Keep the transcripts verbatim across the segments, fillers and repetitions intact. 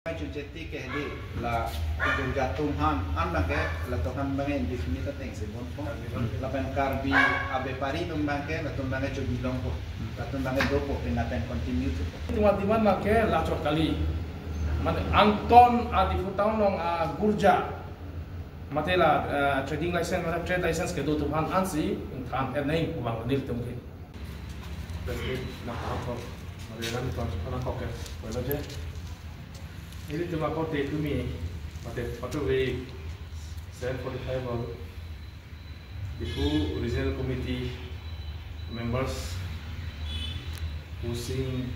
Chuncheti ke hedi la Gurja atum aphan, an abangke latum aphan abangke indefinite ateng si bom po. Lapen Karbi abepari atum abangke latum abangke chobilong po. Latum abangke dopo, pini lapen continue thupo. Itum a-demand abangke lachot kali. Mate angton a-Diphu town along a-Gurja, mate la, eh, trading license, mate trade license kedo atum aphan ansi ingthan-et nangji pu abang nelitum ke. President, nangkok, Mariran, Konsepana Kokes, pulo je. Ilitum akorte tumi, mate patuve seven forty-five all Diphu Regional Committee members, Pu Sing,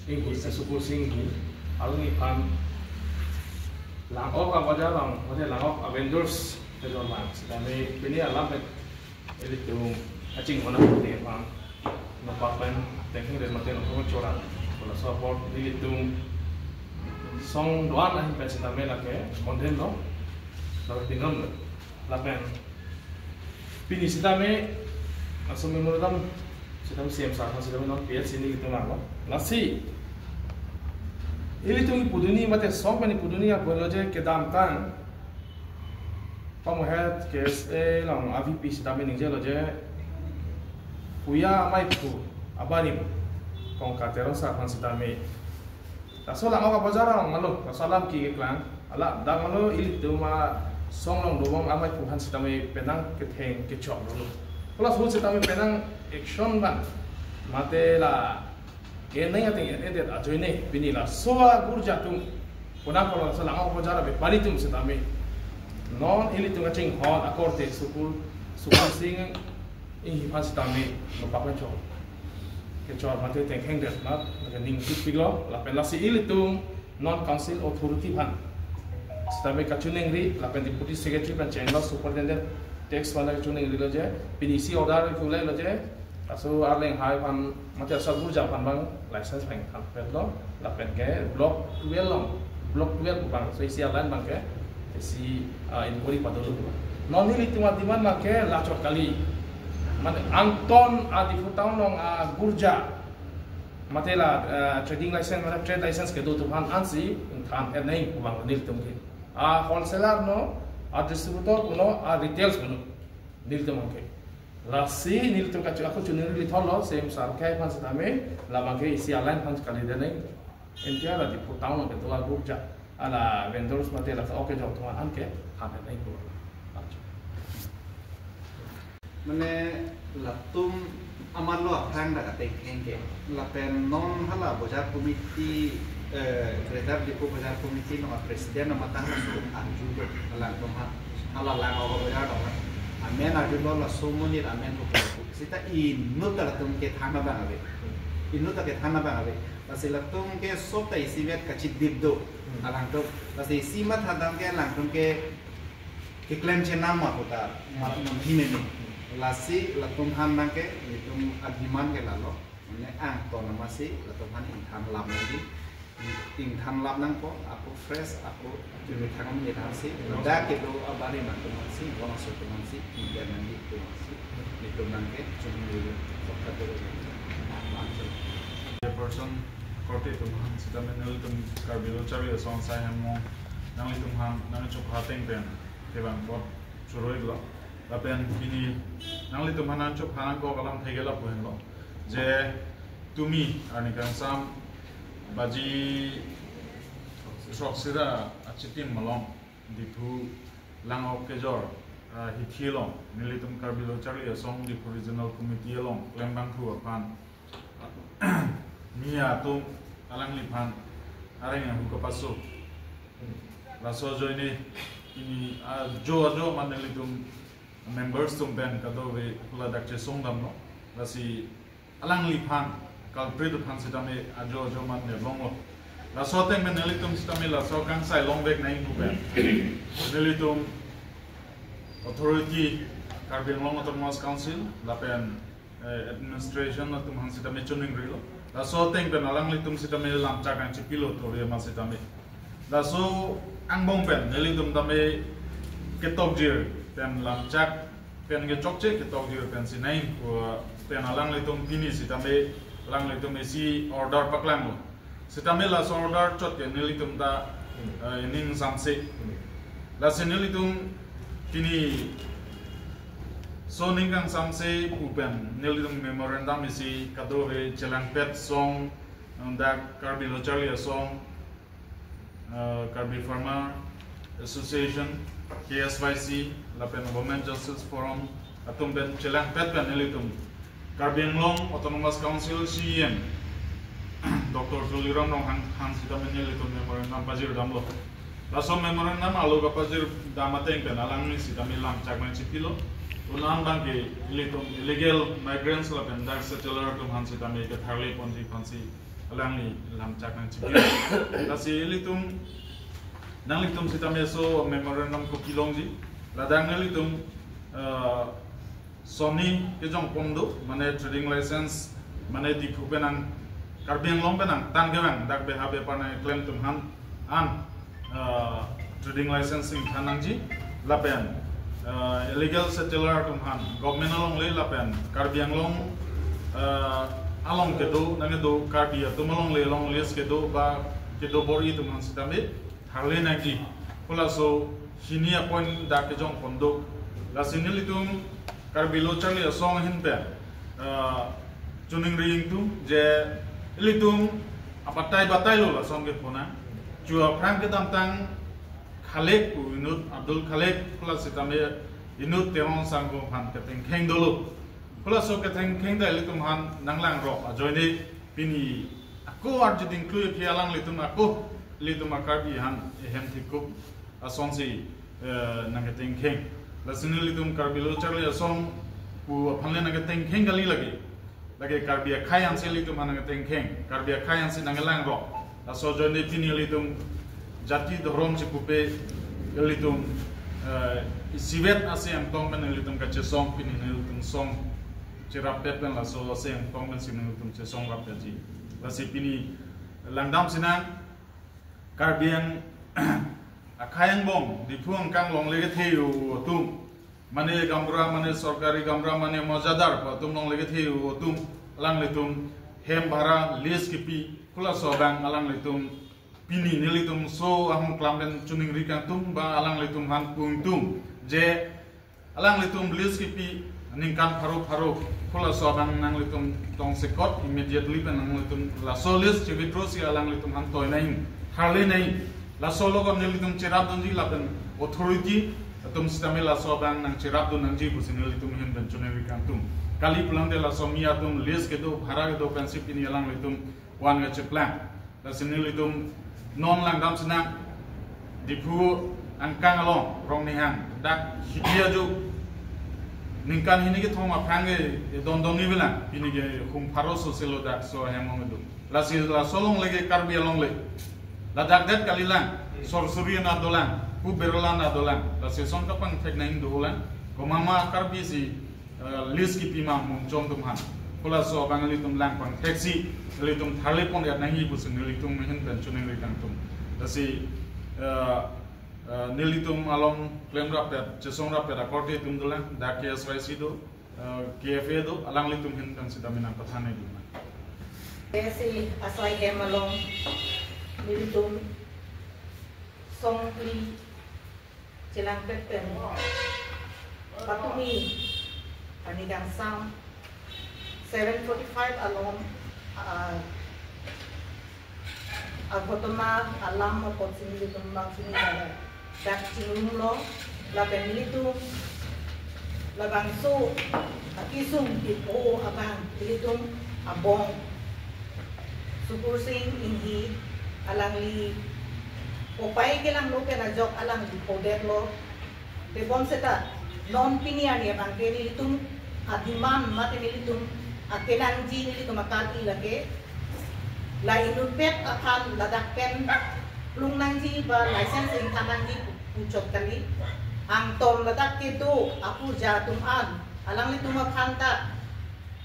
Inghi, Sukur Sing Inghi, alangli aphan Langkok a-bazaar along, mate Langkok a-vendors, kedor lang, sitame pini alam ilitum kachinghon akorte aphan nokpak pen tengkheng den mate nokpak chora. Laso apot ilitum song do-an ahin pen sitame lake mondhen lo, lapen pinon lo. Lapen pini sitame laso memorandum sitame C M sir aphan sitame non P H C nelitum lang lo. Lasi ilitum ipuduni mate song pen ipuduni apot lo je kedamtang pamohet K S A along a-V P sitame ningjelo je, puya amei aphu abarim Kongka Teron sir aphan sitame, laso Langkok a-bazaar along malo, laso alam ke keklang, ala dak malo ilitum asong along dobom amei aphu aphan sitame penang ketheng kechok dolo. Plus ahut sitame penang action abang, mate la kenang ateng en-edet ajoine pini laso a-Gurja atum, konat konat laso Langkok a-bazaar abepari atum sitame, non ilitum kachinghon akorte Sukur, Sukur Sing Inghi aphan sitame nokpak pen chok, kechor mate tengkheng den mate ning tutpiklo. Lapen lasi ilitum non council authority aphan sitame kachiningri, lapen deputy secretary pen chenglo, superintendent tax aphan kachiningrilo je, pini isi order pu lelo je, laso Arleng Hai aphan mate laso Gurja aphan abang license pen thanpetlo, lapen ke block twelve along, block twelve abang, so isi a-line abangke isi, ah, inquiry padolo. Non nelitum a-demand abangke lachot kali. Mate angton a-Diphu town along a-Gurja, mate la, eh, trading license, mate trade license kedo atum aphan ansi ingthan-et nangji pu abang nelitum ke. A-wholesaler no, a-distributor puno, a-retails puno, nelitum abangke. Lasi nelitum kachi ako chiningri lithotlo, C M sir ke aphan sitame, labangke isi a-line aphan kalidet nangji. Entire a-Diphu town along kedo a-Gurja, ala vendors mate la oke jok atum aphan ke than-et nangji pu. Mane latum amarlo aphrang dak ateng kengke. Lapen non hala bazaar committee, eh, Greater Diphu Bazaar Committee along a-president amat ta laso arjulo, alangtum ha, hala Langkok a-bazaar along amen arjulo, laso monit amen thupo. Seta inut ta latum kethan abang ave. Inut ta kethan abang ave. Lasi latum ke sop ta isivet kachidip do. Hmm. Alangtum, lasi isi matha dam ke alangtum ke keklem chenam ma puta, ma, hmm, mungkin ini. Lasi latum aphan abangke, itum a-demand ke lalo. Mane angton amatsi latum aphan ingthan lap nangji. Ingthan lap nangpo, ako fresh, ako chumi thangam ni thansi. Dak kedo abarim atum aphansi, bangso atum aphansi, ingthan nangji atum aphansi. Itum abangke chumi dulu. Kok kado. Person korte atum aphan sitame nelitum Karbi Lo Charli Asong asai hem mo, nanglitum aphan nangchok hateng pen kevang apot choro-iklo. Lapen pini nanglitum aphan nangchok hanang ko kalam thegela pu henlo. Je tumi arni kangsam baji throksi ra achitim along Diphu Langkok kejor, ah, hithi along nelitum Karbi Lo Charli Asong Diphu Regional Committee along klembangthu aphan, mi atum alangliphan areng ahu kapaso. Laso ajoine pini ajo ajo mane nelitum members atum pen kadokave hula dak chesong damlo. Lasi alangliphan, culprit aphan sitame ajo ajo mane longlo. Laso ateng pen nelitum sitame laso kangsai longvek nangji pu pen nelitum authority, Karbi Anglong Autonomous Council, lapen, eh, administration atum aphan sitame chiningrilo. Laso ateng pen alanglitum sitame lamchak nangchipilo tove ma sitame. Laso angbong pen nelitum tame ketokjir pen lamchak pen kechokche ketokjir pensi nangji pu pen alanglitum pini sitame alanglitum isi order paklanglo. Sitame laso order chot ke nelitum ta, eh, ining samse. Lasi nelitum pini so ning kangsamse pu pen nelitum memorandum isi kadokave chelangpet asong, dak Karbi Lo Charli Asong, eh, Karbi Farmer Association, K S Y C, lapen Women Justice Forum atum pen chelangpet pen nelitum Karbi Anglong Autonomous Council C E M Doctor Tuliram Ronghang aphan sitame nelitum memorandum pajirdamlo. Laso memorandum alo kapajirdam ateng pen alangli sitame lamchak nangchipilo. Unan abang ke ilitum illegal migrants lapen dak settler atum aphan sitame ketharle ponji aphansi alangli lamchak nangchipilo. Lasi ilitum, nanglitum sitame so memorandum kopilongji, ladak nelitum, eh, sonni kejongpon do, mane trading license, mane Diphu pen nang, Karbi Anglong pen nangtan kevang dak beha bepar nangklem atum aphan an, eh, trading license ingthan nangji, lapen, eh, illegal settler atum aphan government alongle lapen Karbi Anglong, eh, along kedo nangkedo Karbi atum alongle along lease kedo ba kedo bor-i atum aphan sitame tharle nangji pu laso hini a-point dak kejongpon do. Lasi nelitum Karbi Lo Charli Asong ahin pen, eh, choningri ingtung je ilitum abatai batailo lason kepona. Chu aphrang kedamtang Khalek pu inut Abdul Khalek pu la sitame inut Teron Sangho aphan ketengkheng dolo. Pu laso ketengkheng ta ilitum aphan nanglangrok ajoine pini ako arju dingklui aphi alanglitum ako ilitum a-Karbi aphan ehem thikup asonsi, eh, nangketengkheng. Lasi nelitum Karbi Lo Charli Asong pu aphan le nangketengkheng kali lake. Lake Karbi akhei ansi ilitum aphan nangketengkheng. Karbi akhei ansi nangkelangrok. Laso ajoine pini ilitum jati dhorom chipupe ilitum, eh, isivet asi angtong pen ilitum kachesong pini nelitum song cherap pet pen laso asi angtong pensi nelitum chesong rap petji. Lasi pini langdam sinang Karbi Ang-, akhei angbong, Diphu angkang longle kethe-o atum, mane gaonbura, mane sorkari gaonbura, mane mojadar pu atum longle kethe-o atum, alanglitum hem bhara lease kipi, pu laso abang alanglitum pini nelitum so ahong klam pen choningri kangtung ba alanglitum aphan pu ingtung je alanglitum lease kipi ningkan pharo pharo pu laso abang nanglitum tongsekot immediately pen nanglitum laso lease chi-withdraw si alanglitum aphan toi nai, tharle nai. Laso along nelitum cherapdunji lapen authority atum sitame laso abang nangcherapdun nangji pusi nelitum ahin pen choningri kangtung. Kali pulang te laso mi atum lease kedo, bhara kedo pensi pini alanglitum van kacheplang. Lasi nelitum non langdam sinang Diphu angkang along Rongnihang dak hidi ajo ningkan hini kethom aphrang ke dondong ni bilang pini ke hum pharo so selo dak so hem ong do. Lasi laso alongle ke Karbi alongle. Ladak det kalilang, Sorsuri anat dolang, Pu Berol anat dolang. Lasi son kapangthek nang dolang. Komat ma Karbi si, eh, lease kipi ma Mongchom atum aphan pu laso abang ilitum lang pangtheksi ilitum tharle pon-et nangji pusi nelitum ahin pen choningri kangtung. Lasi, eh, eh, nelitum along klemrap pet, chesongrap pet akorte atum dolang, dak K S Y C do, eh, K F A do, alanglitum ahin pen sitame nangpathan nangji ma. K S A asai hem along nelitum songphli chelangpet pen patumi arni kangsam seven forty-five along, ah, aghotona alam apotsi nelitum bang sini dak chingrumlo lapen nelitum labangso akesung kipo abang nelitum abong Sukur Sing Inghi alangli kopai kelanglo pen ajok alangli podetlo. Tebon seta non pini arni abang ke nelitum a-demand mate nelitum akelangji nelitum akal-i lake la inutpet aphan ladak pen plung nangji ba license ingthan nangji pu, puchot kali. Angton ladak kedo apurja atum an alanglitum aphan ta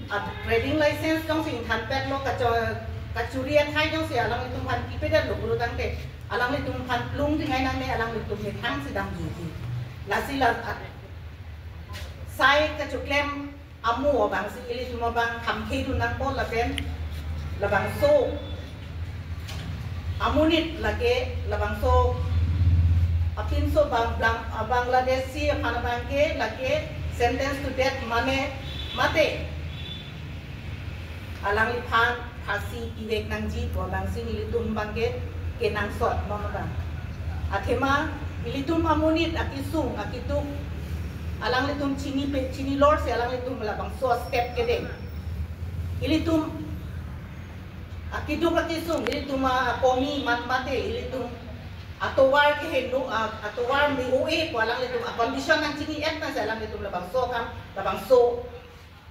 a-trading license jongsi ingthan petlo, kacho-, kachuri akhei jongsi alanglitum aphan kipedetlo pulo tangte alanglitum aphan plung dingai nangne alanglitum methang si damji. Lasi la, a-, sai kachoklem amo abangsi ilitum abang hamkhe dun nangpo lapen labangso amonit lake labangso apinso bang, bang, Bangladeshi aphan abangke lake sentence to death mane mate alangliphan phasi pivek nangji pu abangsi nelitum abangke kenangsot non abang. Athema ilitum amonit akisung akiduk alanglitum chini pe, chini lor si alanglitum labangso step kedeng. Ilitum akiduk akisung, ilitum akomi man mate, ilitum atovar keheno, a-, atovar me-o-e pu alanglitum a-condition nangchini-et na si alanglitum labangso akam, labangso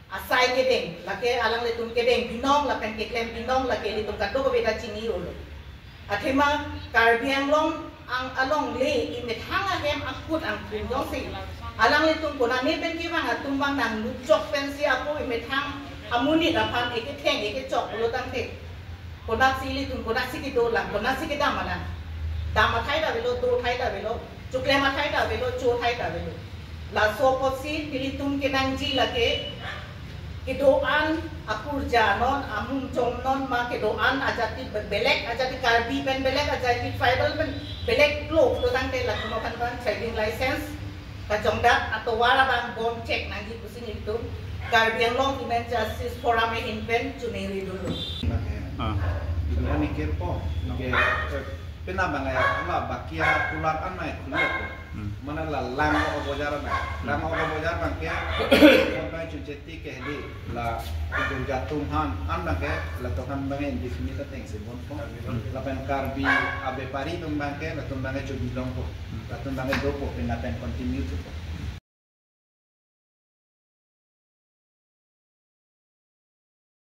asai kedeng, lake alanglitum kedeng binong lapen keklem binong lake ilitum kadokave ta chini-olo. Athema Karbi Anglong ang alongle imethang ahem akut angkrim jongsi alanglitum konane pen kevang atum abang nangluchok pensi apo imethang amonit aphan eketheng ekechok pulo tangte, konaksi ilitum konaksi kedo lang, konaksi kedam lang. Dam athai ta avelo, do athai ta avelo, choklem athai ta avelo, cho athai ta avelo. Laso apotsi nelitum kenangji lake kedo-an akurja non, amung chom non ma kedo-an ajati be-, belek ajati, Karbi pen belek ajati, tribal pen belek lo pulo tangte latum aphan abang trading license kachongdat atovar abang bom chek nangji pusi nelitum Karbi Anglong Women Justice Forum ahin pen choningri dolo. Ah. Ini ke po, ke pena bang ya, la bakia pular an mai kuliah ko. Hmm. Mana la lang ko bojar na. Lang ko bojar abangke, ko pai chuncheti ke di, la jung jatum han, an abangke, latum han abangke indefinite ateng si bon ko. Lapen Karbi abepari atum abangke, latum abangke chun long ko. Latum abangke do ko, pena pen continue to ko.